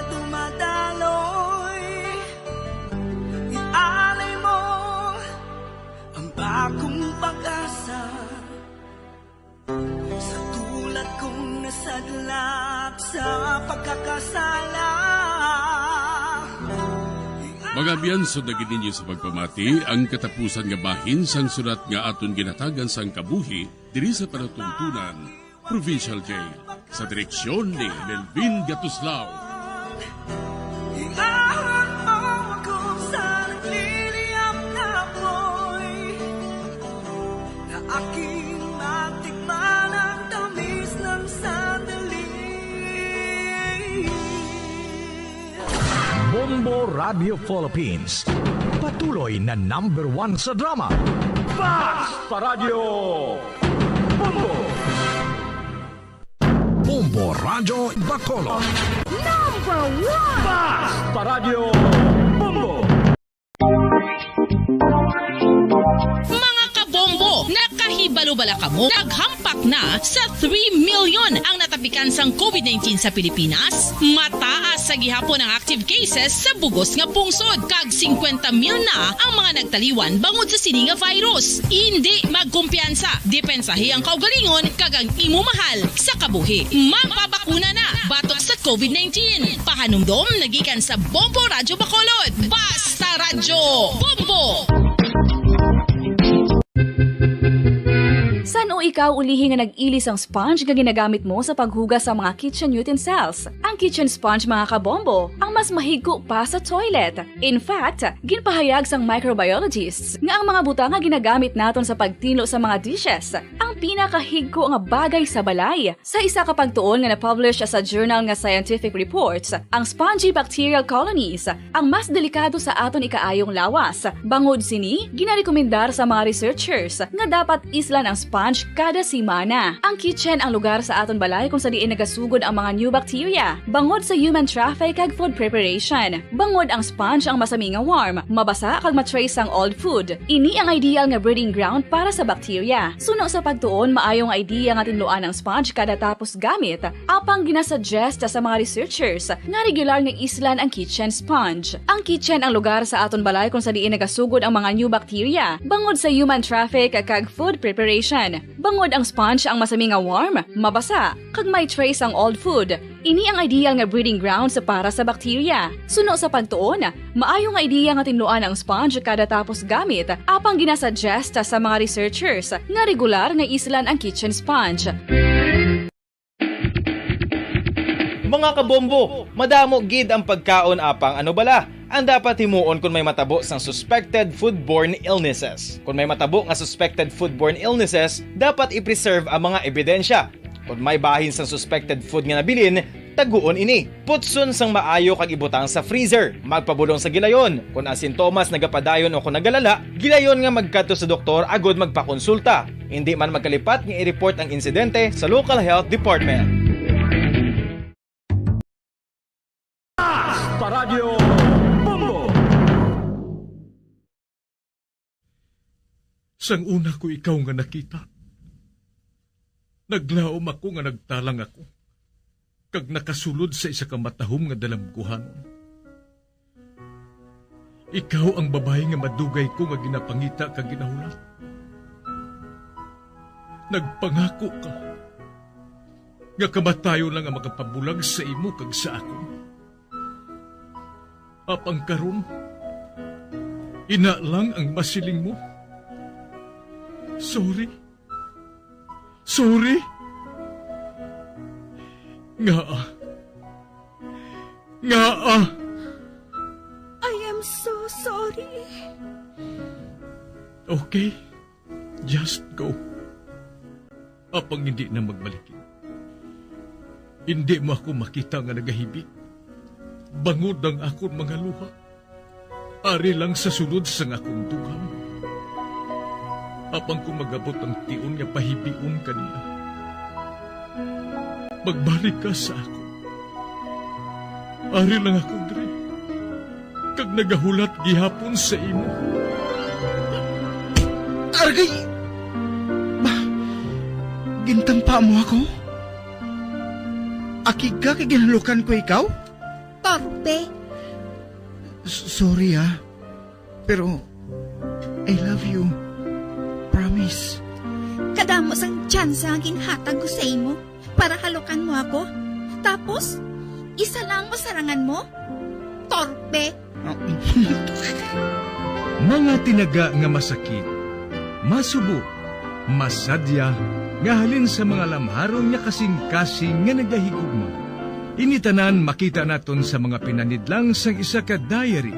dumadaloy. Ialay mo ang bagong pag-asa sa tulad kong nasadlak sa pagkakasala. Mga abyan, sundagi ninyo sa pagpamati ang katapusan nga bahin sang sulat nga aton ginhatagan sang kabuhi diri sa palatuntunan, Provincial Jail, sa direksyon ni Melvin Gatuslao. Iahon mo ako sa nagliliyab na apoy, na aking matikman ang tamis ng sandali. Bombo Radio Philippines, patuloy na number one sa drama. Basta Radyo Bombo! Bombo Radyo Bacolod. Number one! Basta Radyo Bombo! Mga kabombo, nakahibalo bala kamo? Naghampak na sa three million ang natapikan sang covid nineteen sa Pilipinas. Mataas sa gihapon ang active cases sa bug-os nga pungsod, kag singkwenta mil na ang mga nagtaliwan bangod sa sini nga virus. Indi magkumpiyansa, depensahi ang kaugalingon kag ang imo mahal sa kabuhi. Magpabakuna na batok sa covid nineteen. Pahanumdom na gikan sa Bombo Radyo Bacolod. Basta Radyo Bombo! San-o ikaw ulihi nga nag-ili sang sponge nga ginagamit mo sa paghugas sa mga kitchen utensils? Ang kitchen sponge, mga kabombo, ang mas mahigko pa sa toilet. In fact, ginpahayag sang microbiologists nga ang mga butang nga ginagamit naton sa pagtinlo sa mga dishes ang pinakahigko nga bagay sa balay. Sa isa ka pagtuon nga na-publish sa journal nga Scientific Reports, ang spongy bacterial colonies ang mas delikado sa aton ikaayong lawas. Bangod sini, ginarekomendar sa mga researchers nga dapat islan ang sponge kada semana. Ang kitchen ang lugar sa aton balay kung sa diin nagasugod ang mga new bacteria. Bangod sa human traffic kag food preparation, bangod ang sponge ang masami nga warm, mabasa kag ma-trace ang old food. Ini ang ideal nga breeding ground para sa bacteria. Suno sa pagtuon, maayo nga idea nga tinluan ang sponge kada tapos gamit, apang ginasuggest sa mga researchers nga regular nga islan ang kitchen sponge. Ang kitchen ang lugar sa aton balay kung sa diin nagasugod ang mga new bacteria, bangod sa human traffic kag food preparation. Bangod ang sponge ang masami nga warm, mabasa, kag may trace ang old food, Ini ang ideal nga breeding grounds para sa bakterya. Suno sa pagtuon, maayo nga ideya nga tinluan ang sponge kada tapos gamit, apang ginasuggest sa mga researchers nga regular nga islan ang kitchen sponge. Mga kabombo, madamo gid ang pagkaon, apang ano bala ang dapat himuon kon may matabo sang suspected foodborne illnesses? Kon may matabo nga suspected foodborne illnesses, dapat i-preserve ang mga ebidensya. Kon may bahin sang suspected food nga nabilin, taguon ini. Putson sang maayo kag ibutang sa freezer. Magpabulong sa gilayon. Kon ang sintomas nagapadayon o kon nagalala, gilayon nga magkadto sa doktor agud magpakonsulta. Indi man magkalipat nga i-report ang insidente sa local health department. Paradyo Bombo! Sang una ko ikaw nga nakita, naglaom ako nga nagtalang ako, kag nakasulod sa isa ka matahom nga dalamguhanon. Ikaw ang babayi nga madugay ko nga ginapangita kag ginahulat. Nagpangako ka nga kamatayon lang ang makapabulag sa imo kag sa akon. Apang karon, ina lang ang masiling mo. Sorry. Sorry. Ngaa? Ngaa? I am so sorry. Okay. Just go. Apang hindi na magbalik. Hindi mo ako makita nga nagahibi. Bangod ang akon mga luha. Ari lang sa sulod sang akon dughan. Apang kung magabot ang tion nga pahibion ka niya, magbalik ka sa akon. Ari lang ako diri, kag nagahulat gihapon sa imo. Argay! Ba, gintampa mo ako? Akig ka kay ginhalukan ko ikaw? Torpe. S- sorry ah. Pero I love you. Promise. Kadamo sang tsansa nga ginhatag ko sa imo para halukan mo ako. Tapos, isa lang ang masarangan mo? Torpe. Mga tinaga nga masakit, masubo, masadya, nga halin sa mga lamharon nga kasing-kasing nga nagahigugma. Ini tanan makita naton sa mga pinanidlang sang isa ka diary.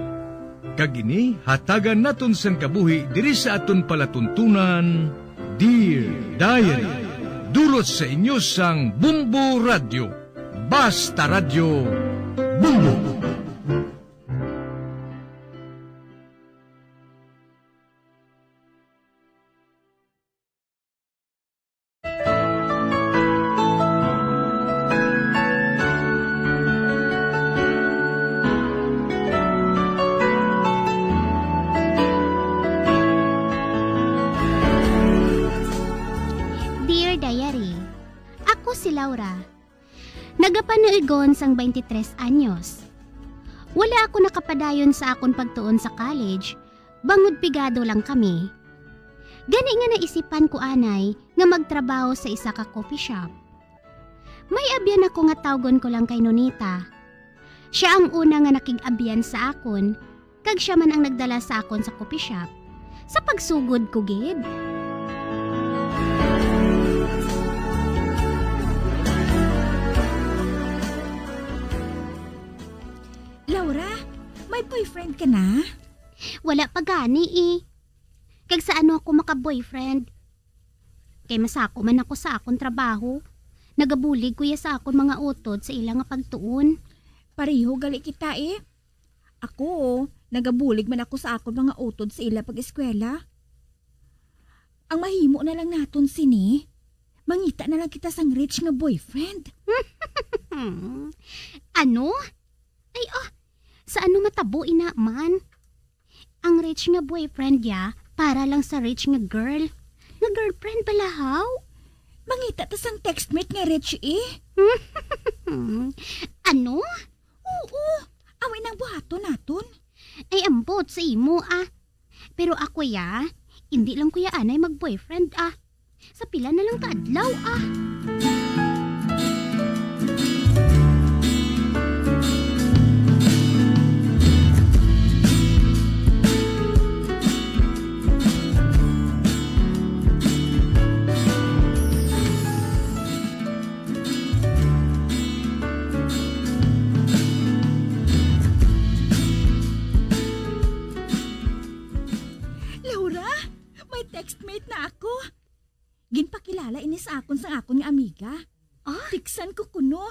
Kag ini hatagan naton sang kabuhi diri sa aton palatuntunan, Dear Diary. Dulot sa inyo sang Bumbo Radyo. Basta Radyo, Bumbo. Dear Diary, ako si Laura. Nagapanuigon sang twenty-three anyos. Wala ako nakapadayon sa akon pagtuon sa college, bangod pigado lang kami. Gani nga naisipan ko anay nga magtrabaho sa isa ka coffee shop. May abyan ako nga tawgon ko lang kay Nonita. Sia ang una nga nakig-abyan sa akon, kag sia man ang nagdala sa akon sa coffee shop. Sa pagsugod ko gid. Laura, may boyfriend ka na? Wala pa gani eh. Kag sa ano ako maka-boyfriend? Kay masako man ako sa akon trabaho. Nagabulig ko ya sa akon mga utod sa ila nga pagtuon. Pareho gali kita eh. Ako, nagabulig man ako sa akon mga utod sa ila pag-eskwela. Ang mahimo na lang naton sini, mangita na lang kita sang rich nga boyfriend. Ano? Ay, oh, sa ano matabo ina man? Ang rich nga boyfriend ya para lang sa rich nga girl. Nga girlfriend bala haw? Mangita ta sang textmate nga rich eh. Ano? Oo, amoy nang buhaton naton. Ay, ambot sa imo ah. Pero ako ya, hindi lang ko ya anay mag-boyfriend ah. Sa pila na lang ka adlaw ah. sa akon sang akon nga amiga. Ah? Tiksan ko kuno.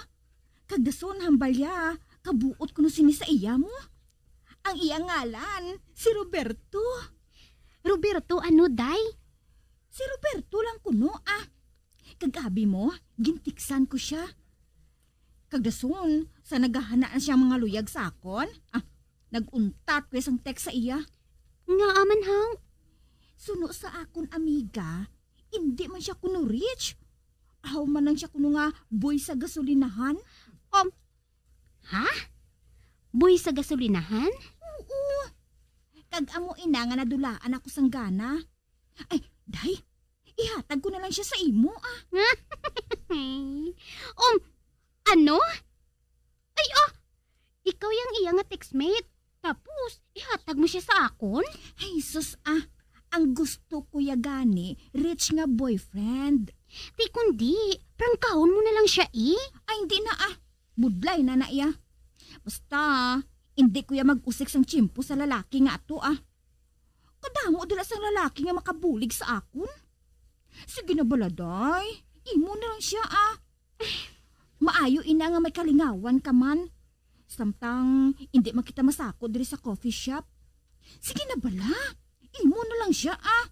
Kag dason hambal iya, kabuot kuno sini sa iya mo. Ang iya ngalan, si Roberto. Roberto ano, day? Si Roberto lang kuno, ah. Kag abi mo, gintiksan ko sia. Kag dason, sa naghahana na sia mga luyag sa akon, ah, nag-untat ko sang text sa iya. Ngaa man, haw? Suno sa akon amiga, indi man sia kuno rich. Aw man lang sia kuno nga boy sa gasolinahan. Um, ha? Boy sa gasolinahan? Oo. Kag amo ina nga nadulaan ako sang gana. Ay, day, ihatag ko na lang sia sa imo, ah. Um, ano? Ay, ah, ikaw yang iya nga textmate. Tapos, ihatag mo sia sa akon? Ay, sus, ah. Ang gusto ko ya gani, rich nga boyfriend. Di kundi, prangkahon mo na lang sia, eh. Ay, hindi na, ah. Budlay na na iya. Basta, hindi ko ya mag-usik sang tiyempo sa lalaki nga ato, ah. Kadamo dira sang lalaki nga makabulig sa akon. Sige na bala, day. Imo na lang sia, ah. Maayo ina nga may kalingawan ka man. Samtang indi man kita masako diri sa coffee shop. Sige na bala. Imo na lang sia, ah.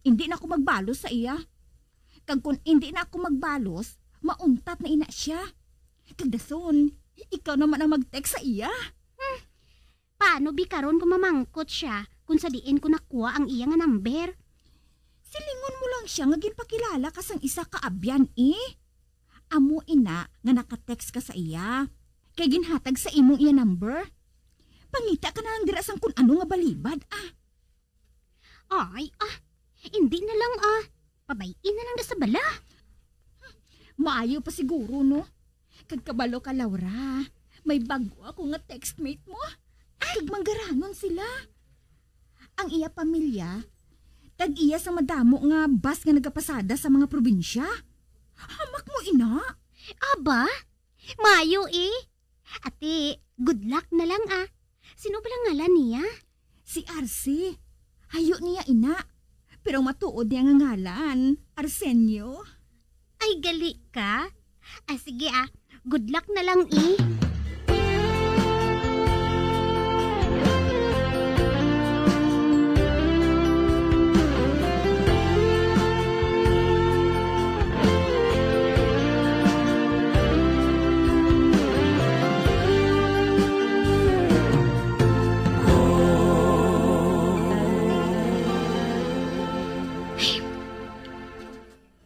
Indi na ako magbalos sa iya. Kag kung indi na ako magbalos, mauntat na ina sia. Kag dason, ikaw naman ang mag-text sa iya. Hmm. Paano bi karon kung mamangkot sia kung sa diin ko nakuha ang iya nga number? Silingon mo lang sia nga ginpakilala ka sang isa ka abyan, eh. Amo ina nga naka-text ka sa iya. Kay ginhatag sa imong iya number. Pangita ka na lang dira sang kun ano nga balibad, ah. Ay, ah, hindi na lang, ah. Pabay-i na lang na sa bala. Maayo pa siguro, no? Kag kabalo ka, Laura, may bag-o ako nga textmate mo. Kag manggaranon sila. Ang iya pamilya, tag-iya sa madamo nga bus nga nagapasada sa mga probinsya. Hamak mo, ina. Aba, maayo, eh. Ate, good luck na lang, ah. Sino bala ngalan niya? Si Arce. Hayo niya ina. Pero ang matuod niya nga ngalan, Arsenio. Ay, gali ka? Ah, sige, ah. Good luck na lang, eh.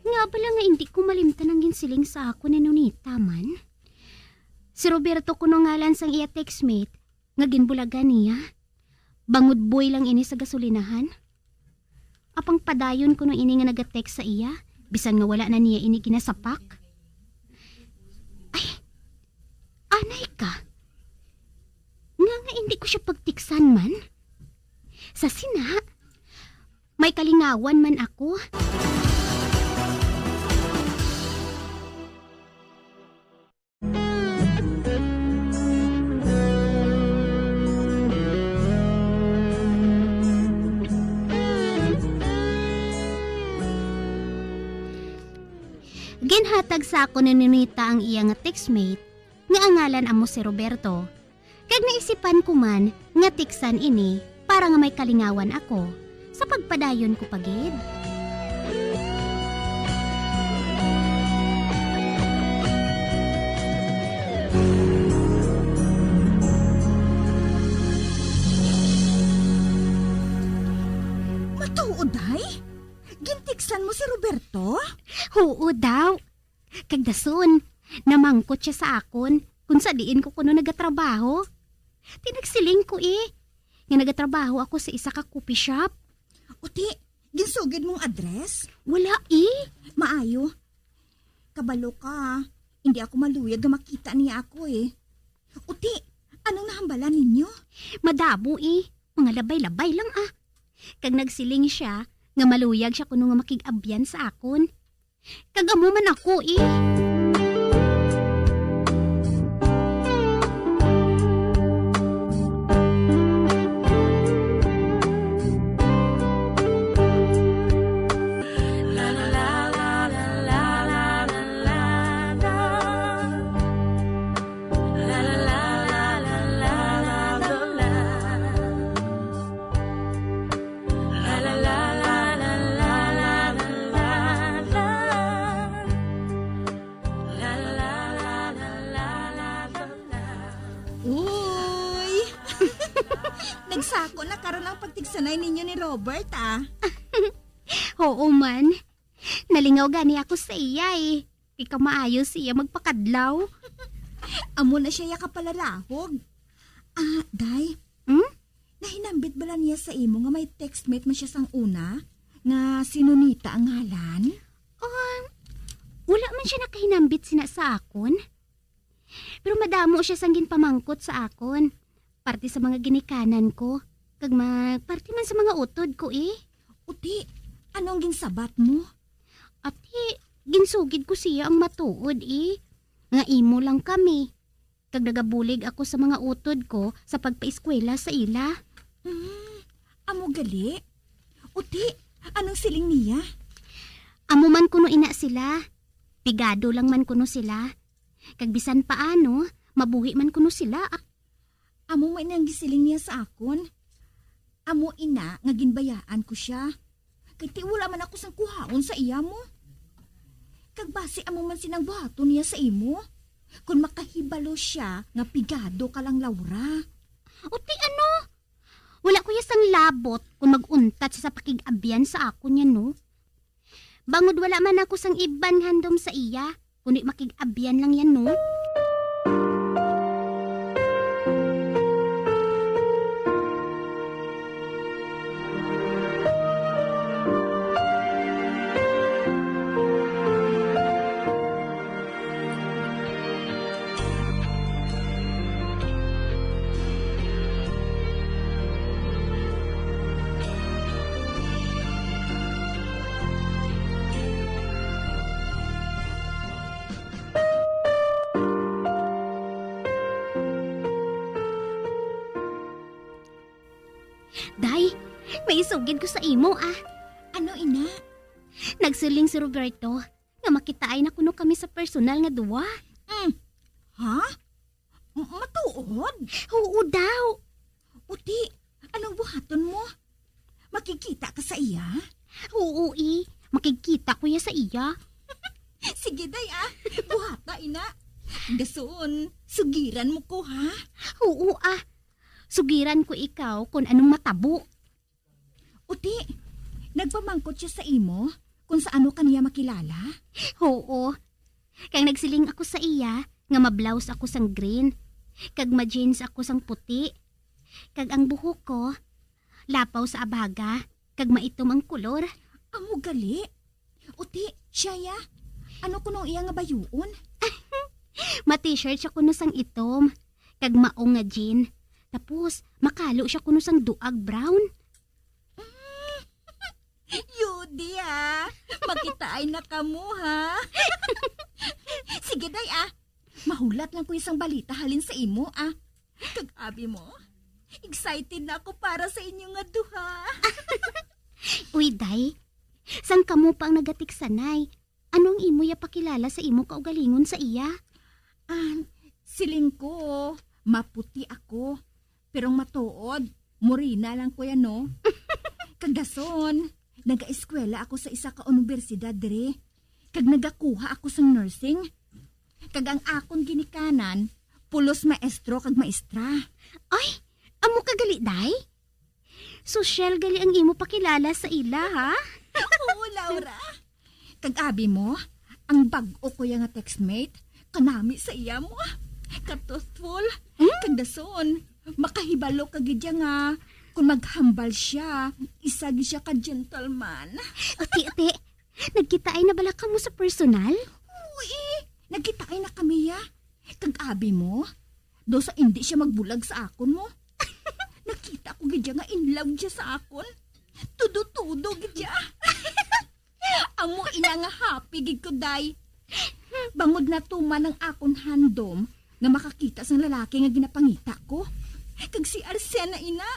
Nga bala nga indi ko malimtan ang ginsiling sa akon ni Nonita man? Si Roberto kuno ngalan sang iya textmate nga ginbulagan niya. Bangod boy lang ini sa gasolinahan. Apang padayon kuno ini nga nagatext sa iya, bisan nga wala na niya ini ginasapak. Ay, anay ka. Nga nga hindi ko siya pagtiksan man? Sa sina, may kalingawan man ako. Ginhatag sa akon ni Nonita ang iya nga textmate nga ang ngalan amo si Roberto. Kag naisipan ko man nga tiksan ini para nga may kalingawan ako sa pagpadayon ko pa gid. Matuod, day? Gintiksan mo si Roberto? Huo daw. Kag dason, namangkot sia sa akon kung sa diin ko kuno nagatrabaho. Ti nagsiling ko, eh, nga nagatrabaho ako sa isa ka coffee shop. O ti, ginsugid mong address? Wala, eh. Maayo. Kabalo ka, hindi ako maluyag nga makita niya ako, eh. O ti, anong nahambalan ninyo? Madamo, eh. Mga labay-labay lang, ah. Kag nagsiling sia nga maluyag sia kuno nga makig-abyan sa akon. Kag amo man ako, eh. Sako na karon ang pagtigsanay ninyo ni Robert, ah. Oo man. Nalingaw gani ako sa iya, eh. Kay kamaayo siya magpakadlaw. Amo na siya ya kapalalahog. Ah, day. Hmm? Nahinambit bala niya sa imo nga may textmate man siya sang una, nga si Nonita ang ngalan? Ah, wala man siya nakahinambit sina sa akon. Pero madamo siya sang ginpamangkot sa akon, parte sa mga ginikanan ko, kag ma-, parte man sa mga utod ko, eh. Uti, ano ang ginsabat mo? Ati, ginsugid ko siya ang matuod, eh, nga imo lang kami, kag nagabulig ako sa mga utod ko sa pagpaeskwela sa ila. Hmm, amo gali? Uti, anong siling niya? Amo man kuno ina sila. Pigado lang man kuno sila. Kag bisan paano, mabuhi man kuno sila, ah. Amo man ang gisiling niya sa akon. Amo ina nga ginbayaan ko siya. Kay ti wala man ako sang kuhaon sa iya mo. Kag basi amo man sinang buhaton niya sa imo, kon makahibalo siya nga pigado ka lang, Laura. O ti ano? Wala ko ya sang labot kon mag-untat siya sa pakig-abyan sa akon yan, no? Bangod wala man ako sang iban nga handom sa iya, kundi makig-abyan lang yan, no? Day, may isugid ko sa imo, ah. Ano, ina? Nagsiling si Roberto nga makitaay na kuno kami sa personal nga duwa. Mm. Ha? M-, matuod? Oo daw. Uti, anong buhaton mo? Makikita ka sa iya? Oo, eh. Makikita ko ya sa iya. Sige, day, ah. Buhata, ina. Dason, sugiran mo ko, ha? Oo, ah. Sugiran ko ikaw kung anong matabo. Uti, nagpamangkot siya sa imo kung sa ano ka niya makilala? Oo. Kay nagsiling ako sa iya nga ma-blouse ako sang green, kag ma-jeans ako sang puti, kag ang buhok ko lapaw sa abaga, kag maitom ang kulor. Amo gali? Uti, siya ya. Ano kuno ang iya nga bayuon? Ma-t-shirt siya kuno sang itom, kag maong nga jean. Tapos, makalo siya kuno sang duag brown. Mm. Yudi, ah. Makitaay na kamo, ha? Sige, day, ah. Mahulat lang ko isang balita halin sa imo, ah. Kag abi mo, excited na ako para sa inyo nga duha. Uy, day, sang kamo pa ang nagatiksanay, ano ang imo ya pakilala sa imo kaugalingon sa iya? Ah, siling ko, maputi ako. Pero ang matuod, morena lang ko yan, no? Kag dason, nagaeskwela ako sa isa ka unibersidad diri. Kag nagakuha ako sang nursing. Kag ang akon ginikanan, pulos maestro kag maestra. Ay, amo ka gali, day? Sosyal gali ang imo pakilala sa ila, ha? Oo, Laura. Kag abi mo, ang bag-o ko ya nga textmate, kanami sa iya mo. Ka-thoughtful, Hmm? Kag dason, makahibalo ka gid ya nga, kung maghambal siya, isa gid siya ka gentleman. Ati, ati, nagkitaay na bala kamo sa personal? Uy, nagkitaay na kami ya. Kag abi mo, daw sa indi siya magbulag sa akon mo. Nakita ko gid ya nga in love siya sa akon. Tudo-tudo gid ya. Amo ina nga happy gid ko, day. Bangod natuman ang akon handom nga makakita sang lalaki nga ginapangita ko. Kag si Arsena ina,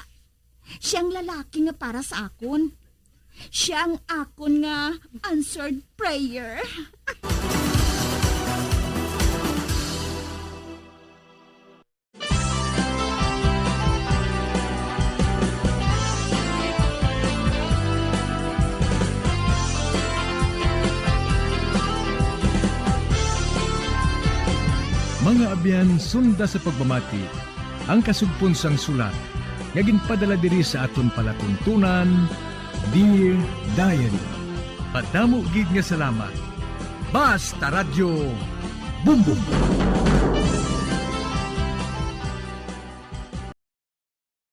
siya ang lalaki nga para sa akon. Siya ang akon nga answered prayer. Mga abyan, sunda sa pagpamati ang kasugpon sang sulat. nga ginpadala diri sa aton palatuntunan, Dear Diary. Madamo gid nga salamat. Basta Radyo Bumbong.